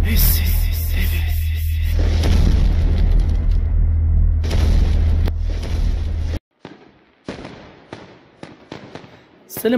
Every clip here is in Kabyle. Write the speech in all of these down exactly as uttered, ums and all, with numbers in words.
Ssalam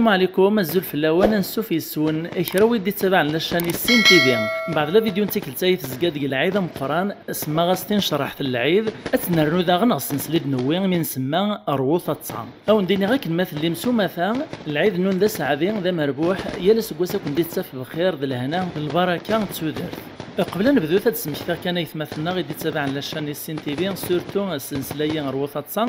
ɛlikum, azul fell-awen, ansuf yes-wen, kra wid d-ittabaɛen la chaîne Issin T V. Mbeɛd la vidéo n tikkelt-a i tezga deg lɛid ameqqran, semmaɣ-as tinecreḥt n lɛid, ad tt-nernu daɣen ɣer sens-li d-newwi imi nsemma Rwu taḍsa. Ad wen-d-iniɣ akken ma tellim s umata, lɛid-nwen d aseɛdi, d amerbuḥ, yal aseggas ad ken-d-ittaf bxir d lehna, d lbaraka, d tudert. Qbel ad nebdut, ad d-smektiɣ kan aytmaten-nneɣ i d-ittabaɛen la chaîne Issin T V, surtout asenslay-a Rwu taḍsa.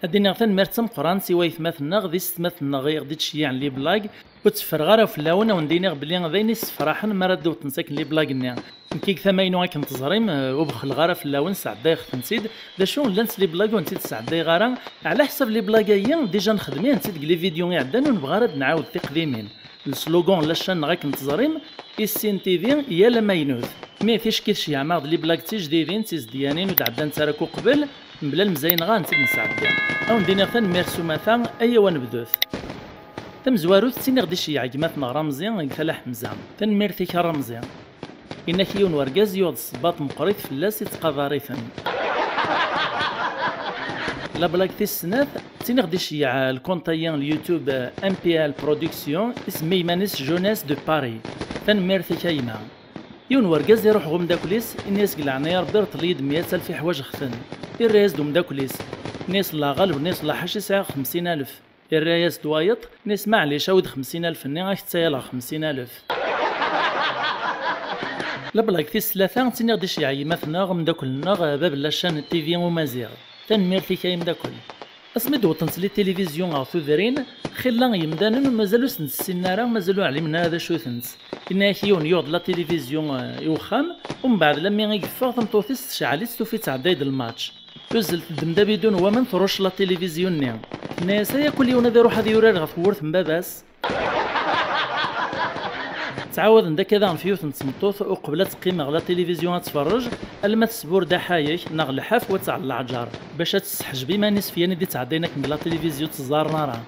Ad d-iniɣ tanemmirt d tameqqrant i waytmaten-nneɣ d isetmaten-nneɣ i ɣ-d-ittceyyiɛen les blagues. Ur tteffreɣ ara fell-awen, ad wen-d-iniɣ belli d ayen issefraḥen mi ara d-wwḍent akken les blagues-nni. Nekk i tama-inu, akken teẓrim, eh, ur bexleɣ ara fell-awen, sɛeddayeɣ-tent-id. D acu, llant les blagues ur tent-id-sɛeddayeɣ ara? Ɛla ḥsab les blagues-agi, déjà nexdem-itent-id deg les vidéos iɛeddan, ur nebɣi ara ad d-nɛawed tiqdimin. Le slogan n la chaîne-nneɣ, akken teẓrim, Issin T V, yal amaynut. Mi ticki tceyyɛem-aɣ-d les blagues d tijdidin, d tizedyanin ur d-ɛeddant ara akk uqbel, mebla lemzayya-nneɣ ad tent-id-nesɛeddi. Ad wen-d-iniɣ tanemmirt s umata, ayaw ad nebdut. Tamezwarut, ttiniɣ-d iceyyeɛ gma-tneɣ Ramzi deg Tala Ḥemza. Tanemmirt-ik a Ramzi. Inna-k yiwen wergaz yuɣ-d ssebbaṭ meqqrit fell-as, ittqadar-iten. La blague tis snat, ttiniɣ-d iceyyeɛ lkunt-agi n YouTube, M P L Production, isemmi iman-is Jeunesse de Paris. Tanemmirt-ik a gma. Yiwen wergaz iruḥ ɣer umeddakel-is, inna-yas deg leɛnaya Rebbi, reṭṭel-iyi-d meyya alef, iḥwaǧeɣ-ten. Irra-yas-d umeddakel-is, inna-yas llaɣ ɣaleb, inna-yas llaḥac, sɛiɣ xemsin alef. Irra-yas-d wayeḍ, inna-yas maɛlic, awi-d xemsin alef-nni, ad k-ttayaleɣ xemsin alef. La blague tis tlata, ttiniɣ-d iceyyeɛ gma-tneɣ, umeddakel-nneɣ, bab n la chaîne T V Umaziɣ. Tanemmirt-ik ay ameddakel. Asmi d-wwḍent les télévisions ɣer tudrin, xilla yemdanen mazal ur sent-ssinen ara, mazal ur ɛlimen ara d acu-tent. Yenna-yak yiwen yuɣ-d la télévision, eh, i uxxam, umbeɛd lammi i yeffeɣ tameṭṭut-is tecɛel-itt, tufi-tt tɛedday-d lmatch. Tuzzel teddem-d abidun n waman, tṛucc la télévision-nni. Tenna-yas ay akk yiwen ad iruḥ ad yurar ɣef tewwurt n baba-s. Ttɛawaden-d akka daɣen f yiwet n tmeṭṭut, uqbel ad teqqim ɣer la télévision ad tferrej, alamma tesburd aḥayek neɣ lḥaf wa ttɛel leɛǧer, bac ad tesseḥjeb iman-is f yan i d-ittɛeddayen akken deg la télévision ur tt-ẓẓaren ara.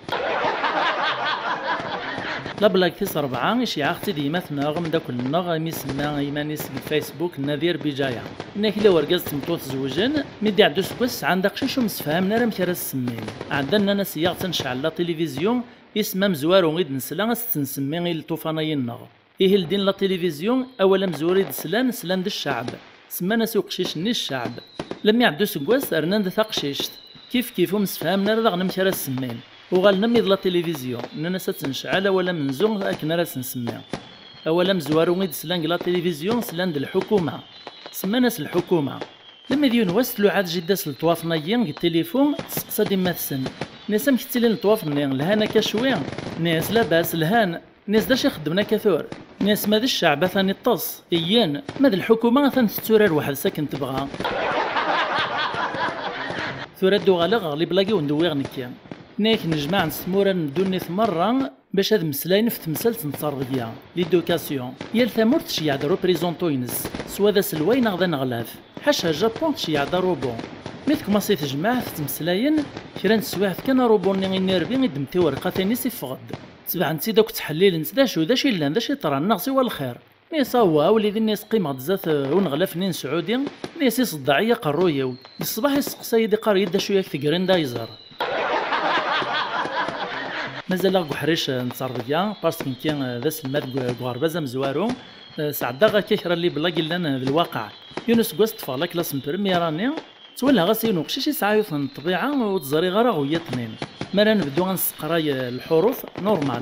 La blague tis rebɛa, iceyyeɛ-aɣ-tt-id yemma-tneɣ, ameddakel-nneɣ, imi semma iman-is deg Facebook Nadir Bijaya. Inna-k la wergaz d tmeṭṭut zewjen, mi d-iɛedda useggas sɛan-d aqcic ur msefhamen ara amek ara s-semmin. Ɛeddan nnan-as yyaɣ-tt ad necɛel la télévision, isem amezwaru i d-nesla ad s-tt-nsemmi i lṭufan-ayi-nneɣ. Ihi ldin la télévision, awal amezwaru i d-slan, slan-d cceɛb. Semman-as i uqcic-nni cceɛb. Lammi iɛedda useggas, rnan-d taqcict. Kif kif, ur msefhamen ara daɣen amek ara s-semmin. Uɣalen am id la télévision, nnan-as ad tt-necɛel awal amenzu akken ara s-nsemmi. Awal amezwaru i d-slan deg la télévision, slan-d lḥukuma. Semman-as lḥukuma. Lammi d yiwen wass tluɛa-d jida-s leṭwaf-nni deg tilifu, testeqsa-d imma-tsen. Nnan-as amek ttilin leṭwaf-nni, lhan akka cwi? Nnan-as labas, lhan. Nnan-as d acu i xeddmen akka tura? Nnan-as ma d cceɛb atan iṭṭes, iyyen, ma d lḥukuma atan tetturar weḥd-s akken tebɣa. Tura ad d-uɣaleɣ ɣer les blagues i wen-d-wwiɣ nekki. Nnan-ak nnejmaɛen s tmura n ddunit merra, bac ad mmeslayen f temsalt n tterbiyya, l'éducation. Yal tamurt tceyyeɛ-d représentant-ines, swa d aselway neɣ d aneɣlaf. Ḥaca Japun tceyyeɛ-d arubu. Mi tekmaṣi tejmaɛt ttmeslayen, kra n teswiɛt kan arubu-nni inerbi, iddem tiwerqatin-is, iffeɣ-d. Tebɛent-tt-id akk ttḥellilent, d acu, d acu yellan, d acu yeḍran, neɣ siwa lxir. Nnan-as awah, a wlidi, nnan-as qqimeɣ-d zdat, eh, uneɣlaf-nni n Sɛudi, nnan-as iṣeddeɛ-iyi aqerruy-iw. Di ṣṣbeḥ isteqsa-yi-d, iqqar-iyi-d d acu i ak-tegrendizer. Mazal-aɣ deg uḥric, eh, n tterbiyya, parce que nekki, eh, d aselmad deg, deg uɣerbaz amezwaru, eh, sɛeddaɣ akka kra n les blagues yellan, eh, d lwaqeɛ. Yiwen useggas ṭṭfeɣ la classe n première année, ttwalaɣ-as yiwen uqcic yesɛa yiwet n ṭṭbiɛa ur tt-ẓriɣ ara ɣer wiyaḍ-nni. Mi ara nebdu ad nesseqray, eh, lḥuruf, normal.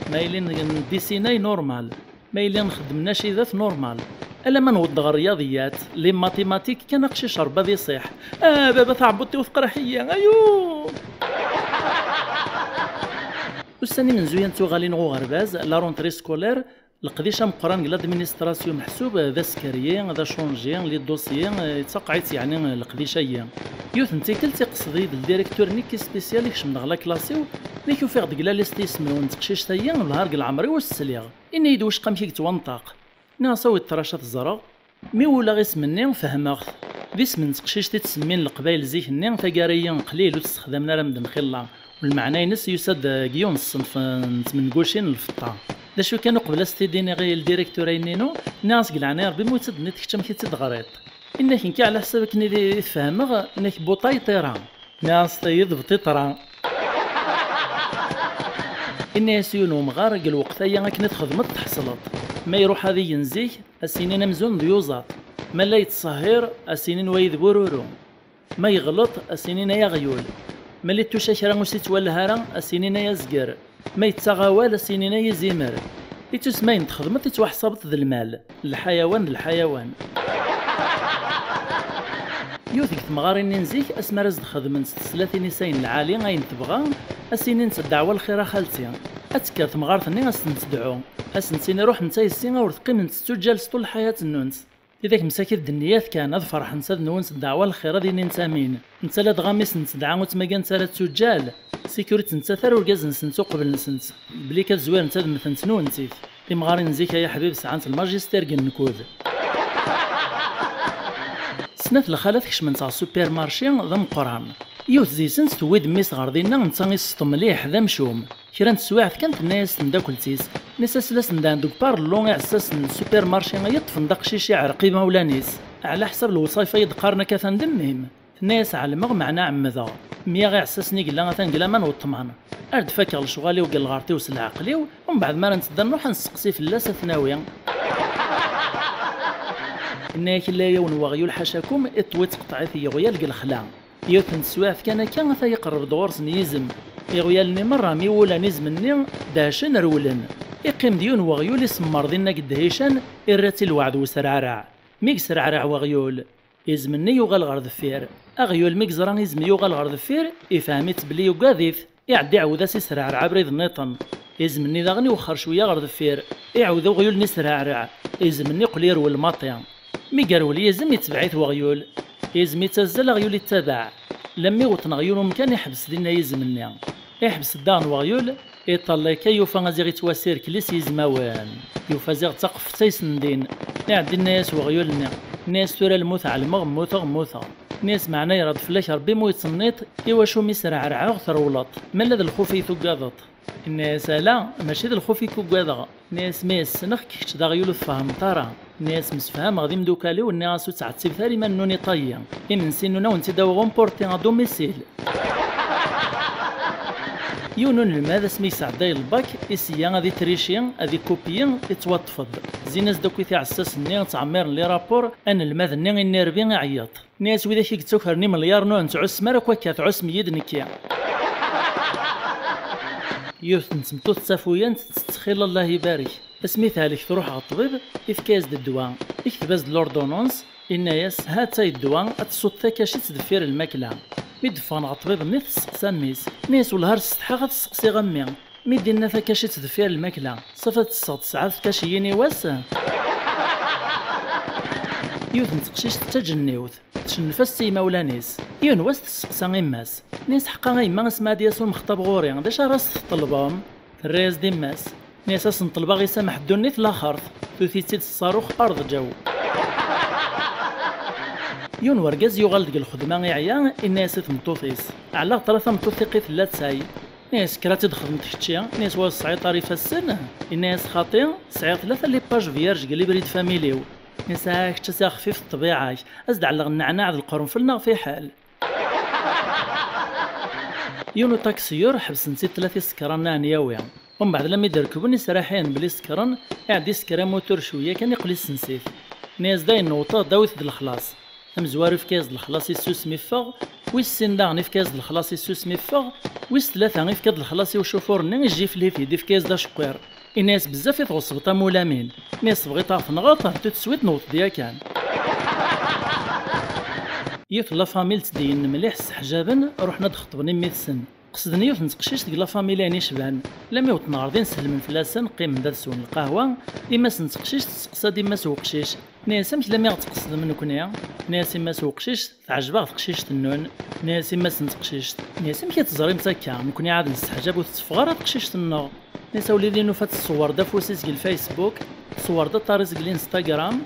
Ma yili n-, ndissinay, normal. Ma yili nxeddem nacidat, normal. Alamma newweḍ ɣer rriyaḍiyat, les mathématiques, kan aqcic Rebbi ad iṣiḥ. Ah, baba, taɛebbuḍt-iw teqreḥ-iyi, ayuu! Ussan imenzuyen d tuɣalin ɣer uɣerbaz, la rentrée scolaire, leqdic ameqqran deg l'administration meḥsub d askeryi, d acunji, les dossiers, yettaqeɛ-itt yeɛni leqdic-agi. Yiwet n tikkelt iqsed-iyi-d ldirektur-nni qui spécial ikcem-d ɣer la classe-iw, mi k-ufiɣ deg la liste isem-iw n teqcict-agi, lehar deg leɛmer-iw ur s-sliɣ. Ini-yi-d wacqa amek i yettwanṭaq. Nniɣ-as awi-d ṭṭrac ad t-ẓreɣ. Mi wulaɣ isem-nni, fehmeɣ-t. D isem n teqcict i ttsemmin Leqbayel zik-nni, taggara-yi qlil ur tt-ssexdamen ara medden xilla. Lmeɛna-ines yusa-d deg yiwen n ṣṣenf n tmengucin n lfeṭṭa. D acu kan, uqbel ad s-t-id-iniɣ i ldirektur ayenni-inu, nniɣ-as deg leɛnaya n Ṛebbi, ma ur tt-id-tenniḍ kečč amek i tt-id-teɣriḍ? Inna-k nekki ɛla ḥsab akken i d-, i t-fehmeɣ, inna-k buṭay ṭira. Nniɣ-as tayi d bṭiṭra. Inna-yas yiwen umɣar, deg lweqt-aya akken i txedmeḍ tḥeṣleḍ. Ma iruḥ ad igen zik, a s-inin amzun d yuẓaṭ. Ma la yettṣehhir, a s-inin wayi d bururu. Ma yeɣleṭ, a s-inin ay aɣyul. Ma la ittuca kra ur s-ittwallah ara, a s-inin ay azger. Ma yettaɣ awal, a s-inin ay izimer. Ittusma ayen txedmeḍ ittwaḥsabeḍ d lmal. Lḥayawan d lḥayawan. Yiwet deg temɣarin-nni n zik, asmi ara s-d-xedment s teslatin-is ayen lɛali, ayen tebɣa, a s-inint ddeɛwa lxir a xalti. Ad tekker temɣart-nni a s-ten-tedɛu. A s-tent-tini ruḥent a yessi, a ur teqqiment tettuǧǧal s ṭul lḥayat-nnunt. Tidak msakit d nniyat kan, ad ferḥent, ad nwent ddeɛwa lxir, ad inint amin. Netta ladɣa mi s-nettedɛa ur ttmagant ara d tuǧǧal. Sikur ur tt-nettat ara urgaz-nsent uqbel-nsent. Blik ad zwirent ad mmtent nwentit. Timɣarin n zik ay aḥbib sɛant lmajistir deg nkud. Snat lxalat kecment ɣer supermarché d ameqqran. Yiwet deg-sent tewwi-d mmi-s ɣer dinna, netta iseṭṭ mliḥ, d amcum. Kra n teswiɛt kan tenna-yas temdakelt-is, nna-s asla sendɛen deg parlo iɛessasen n supermarché ay ṭṭfen d aqcic iɛreq imawlan-is. Ɛla ḥsab lewṣayef ay d-qqaren akka atan d mmi-m. Tenna-yas ɛelmeɣ, meɛna ɛemmdeɣ. Mmi-aɣ iɛessasen i yella atan deg laman n weṭṭman. Ar d-fakeɣ lecɣal-iw deg lɣert-iw s leɛqel-iw, umbeɛd mi ara ntedda nruḥ ad nesteqsi fell-as ad t-nawi. Inna-yak illa yiwen weɣyul ḥacakum, iṭwi tqeṭɛit yeɣyal deg lexla. Yiwet n teswiɛt kan akka, ata iqerreb-d ɣur-sen yizem. Iɣyal-nni merra mi wulan izem-nni, dehcen, rewlen. Iqqim-d yiwen weɣyul isemmer dinna deg ddhican, irra-tt i lweɛd wesreɛreɛ. Mi yesreɛreɛ weɣyul, izem-nni yuɣal ɣer deffir. Aɣyul mi yeẓra izem yuɣal ɣer deffir, ifhem-itt belli yugad-it. Iɛedda iɛawed-as isreɛreɛ abrid nniḍen. Izem-nni daɣen iwexxer cwiya ɣer deffir. Iɛawed uɣyul-nni isreɛreɛ. Izem-nni yeqqel yerwel maṭi. Mi yerwel yizem, itbeɛ-it weɣyul. Izem ittazzal, aɣyul ittabaɛ. Lammi wwḍen ɣer yiwen umkan, iḥbes dinna yizem-nni. Iḥbes-d daɣen weɣyul, iṭallay kan yufa aziɣ ittwasirkel-is yizmawen. Yufa ziɣ d taqeffet ay sendin. Iɛedda inna-yas weɣyul-nni. Inna-yas tura lmut ɛelmeɣ, mmuteɣ, mmuteɣ. Inna-yas meɛna yerḍ fell-ak Rebbi mu yettenniḍ, iwacu mi sreɛreɛeɣ trewleḍ? Ma la d lxuf i tugadeḍ? Inna-yas ala, mačči d lxuf i k-ugadeɣ. Inna-yas ma yesneɣ-k kečč d aɣyul ur tfehmeḍ ara. Inna-yas msefhameɣ d imdukal-iw, nniɣ-as ur ttɛettibet ara iman-nwen iṭayyi. Imensi-nwen ad wen-tt-id-awiɣ emporté à domicile. Yiwen unelmad asmi yesɛedday lbak, iseyya ad itrici, ad ikupyi, ittwaṭṭef-d. Zzin-as-d akk i tiɛessas-nni, ttɛemmiren les rapports, anelmad-nni inna irbi, iɛeyyeḍ. Nni-as widak i yettakren imelyaṛen ur nettɛussem ara akk akka, tɛussem-iyi-d nekki. Yiwet n tmeṭṭut d tafuyant tettxila Allah ibarek. Asmi tehlek truḥ ɣer ṭṭbib, ifka-yas-d ddwa. Ikteb-as-d l'ordonnance, inna-yas ha-tt-ay ddwa, ad tessuḍ takacit deffir lmakla. Mi d-ffɣen ɣer ṭṭbib-nni tesseqsa mmi-s. Nni-as wellah ar setḥaɣ ad sseqsiɣ a mmi. Mi d-inna takacit deffir lmakla, saf ad tesseɣ tesɛa tkaciyin i wass? Yiwet n teqcict d taǧenniwt, tcennef-as s yimawlan-is. Yiwen wass tesseqsa imma-s. Nni-as ḥeqqa a yemma, asmi ad d-yas umextab ɣur-i, d acu ara s-tṭelbem? Terra-yas-d imma-s. Nni-as ad sen-ṭelbeɣ isameḥ ddunit laxert, tewwet-itt-id s ṣṣarux arḍeǧaw. Yiwen wergaz yuɣal deg lxedma iɛya, inna-yas i tmeṭṭut-is, ɛelleɣ ṭra tameṭṭut tiqqit latay. Nni-as kker ad tt-id-xedmeḍ kečči. Nni-as wa tesɛiḍ ara ifassen? Inna-as xaṭi, sɛiɣ tlata les pages vierges deg libri de famille-iw. Nni-as ah kečč a si xfif ṭṭbiɛa-k, ad s-d-ɛelleɣ nneɛnaɛ d lqernfel neɣ fiḥel. Yiwen uṭaksiyur ḥebsen-t-id tlata isekran n ɛenyawi. Umbeɛd lammi d-rekben israḥen belli sekren, iɛedda isekker amutur cwiya kan iqqel isens-it. Nni-as dayen newweḍ-d, awit-d lexlaṣ. Amezwaru ifka-yas-d lexlaṣ, issusem iffeɣ. Wis sin daɣen ifka-yas-d lexlaṣ, issusem iffeɣ. Wis tlata ifka-d lexlaṣ i ucufur-nni, ijjifel-it-id, ifka-yas-d acqir. Inna-yas bezzaf i tɣeṣbeḍ a mulamin. Nni-as tebɣiḍ ad ɣ-tenɣeḍ, hdu teswiḍ newweḍ-d yakan. Yiwet n la famille ttdeynen mliḥ, sseḥjaben, ruḥen ad d-xeṭben immi-tsen. Qesden yiwet n teqcict deg la famille ayen icban. Lami wwḍen ɣer din sellmen fell-asen, qqimen-d ad swen lqahwa. Imma-s n teqcict testeqsa-d imma-s n uqcic. Nni-as amek lami ɣ-tqesdem nekni? Nni-as imma-s n uqcic teɛjeb-aɣ teqcict-nnun. Nni-as imma-s n teqcict, nni-as amek i teẓrimt akka? Nekni ɛad nesseḥjab ur tetteffeɣ ara teqcict-nneɣ. Nni-as a wlidi nufa-tt tṣewwer-d afus-is deg lFacebook, tṣewwer-d aṭar-is deg l'Instagram,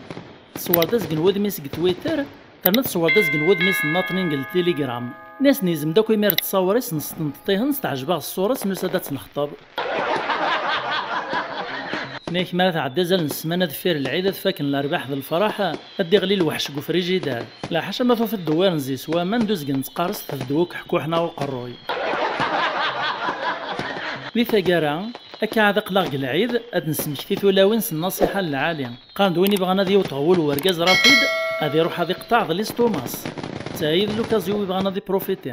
tṣewwer-d azgen wudem-is deg Twitter, terna tṣewwer-d azgen wudem-is n naṭnin deg lTelegram. Nni-asen yezem-d akk imir d ṣṣawṛ-is n sṭenṭeṭ-ihen s teɛjeb-aɣ ṣṣura-s, nusa-d ad tt-nexṭeb. Nni-ak mi ara tɛeddi azal n ssmana deffir lɛid ad faken lerbaḥ d lefraḥ, ad d-iɣli lweḥc deg ufrijidar. Laḥaca ma tufiḍ ddewwir n zzis waman d uzgen n tqarest tbeddu akk ḥkuḥ neɣ uqerruy. Di taggara, akka ad aql-aɣ deg lɛid, ad d-nesmekti tulawin s nnasiḥa n lɛali. Qqaren-d win ibɣan ad yewweṭ ɣer wul n urgaz rapid, ad iruḥ ad iqeṭṭeɛ d listumas. D tayi d l'occasion ibɣan ad iprofiti.